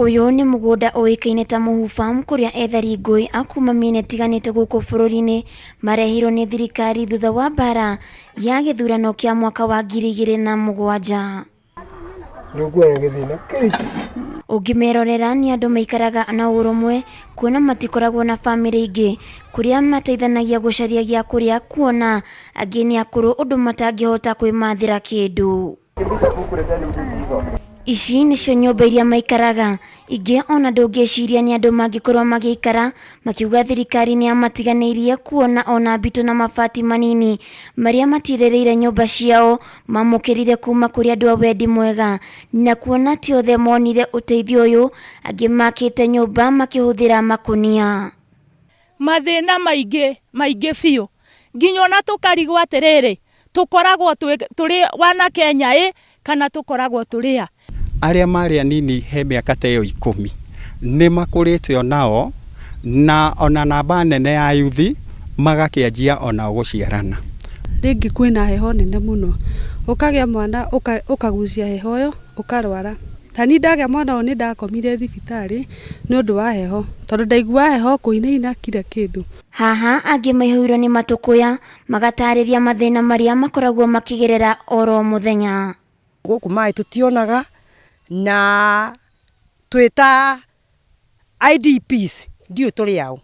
Ũyũ nĩ mũgũnda ũĩkaine ta Mũhu Farm kũrĩa ethari ngũĩ a kuma mĩena ĩtiganĩte gũkũ bũrũri-inĩ marehirwo nĩ thirikari thutha wa mbara ya gĩthurano kĩa mwaka wa 2007. Nĩũkuona gĩthĩna kĩritũ. Ũngĩmerorera nĩ andũ maikaraga na ũrũmwe kuona matikoragwo na bamĩrĩ ingĩ kũrĩa mateithanagia gũcaria gĩa kũrĩa kuona angĩ nĩ akũrũ ũndũ matangĩhota kwĩmathĩra kĩndũ. Ici nĩcio nyũmba iria maikaraga, ingĩ ona ndũngĩciria nĩ andũ mangĩkorwo magĩikara, makiuga thirikari nĩ yamatiganĩirie kuona ona mbitũ na mabati manini marĩa matirĩrĩire nyũmba ciao mamũkĩrire kuma kũrĩ andũ a wendi mwega, na kuona ti othe monire ũteithio ũyũ, angĩ makĩte nyũmba makĩhũthĩra makũnia. Mathĩna maingĩ maingĩ biũ nginya ona tũkarigwo atĩrĩrĩ, tũkoragwo tũrĩ wana Kenya ĩ kana tũkoragwo tũrĩ a? Arĩa marĩ anini he mĩaka ta ĩyo ikũmi nĩ makũrĩte onao na ona namba nene ya yuthi magakĩanjia onao gũciarana. Rĩngĩ kwĩna heho nene mũno, ũkagĩa mwana ũkagucia heho ĩyo ũkarwara. Ta niĩ ndagĩa mwana ũyũ nĩ ndakomire thibitarĩ nĩ ũndũ wa heho, tondũ ndaiguaga heho kũinaina kira kĩndũ. Haha angĩ maihũirwo nĩ matũkũya magatarĩria mathĩna marĩa makoragwo makĩgerera oro mũthenya. Gũkũ maĩ tũtionaga na twĩ ta IDPs ndiũĩ tũrĩ aũ.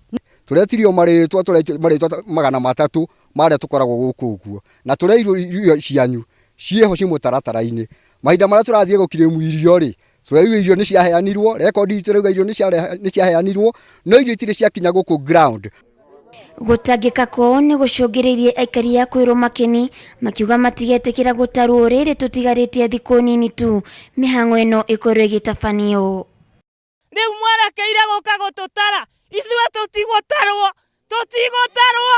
Tũretirio marĩtwa marĩtwa 300 marĩa tũkoragwo gũkũ ũguo na tũreirwo irio cianyu ciĩho ciĩ mũtaratara-inĩ. Mahinda marĩa tũrathiĩ gũkirĩmu irio rĩ, tũrerirwo irio nĩ ciaheanirwo, rekondi itũ ĩrauga irio nĩ ciaheanirwo, no irio itirĩ ciakinya gũkũ ground. Gũtangĩka kwao nĩ gũcũngĩrĩirie aikari a kwĩrwo makeni makiuga matigetĩkĩra gũtarwo rĩrĩ tũtigarĩtie thikũ nini tu mĩhang'o ĩno ĩkorwo ĩgĩtabanio. Rĩu mwerekeire gũka gũtũtara, ithuĩ tũtigũtarwo, tũtigũtarwo,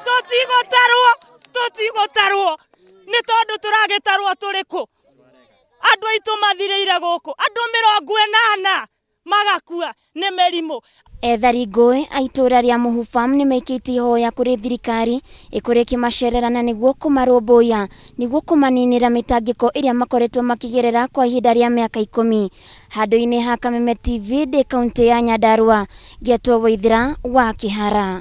tũtigũtarwo, tũtigũtarwo, nĩ tondũ tũragĩtarwo tũrĩ kũ? Andũ aitũ mathirĩire gũkũ, andũ 80 magakua nĩ mĩrimũ. Ethari ngũĩ a itũũra rĩa Mũhu Farm nĩ maikĩtie ihoya kũrĩ thirikari ĩkorwo ĩkĩmacerera na nĩguo kũmarũmbũiya nĩguo kũmaninĩra mĩtangĩko ĩrĩa makoretwo makĩgerera kwa ihinda rĩa mĩaka ikũmi. Handũ-inĩ ha Kameme TV ndĩ kauntĩ ya Nyandarua, ngetwo Waithĩra wa Kĩhara.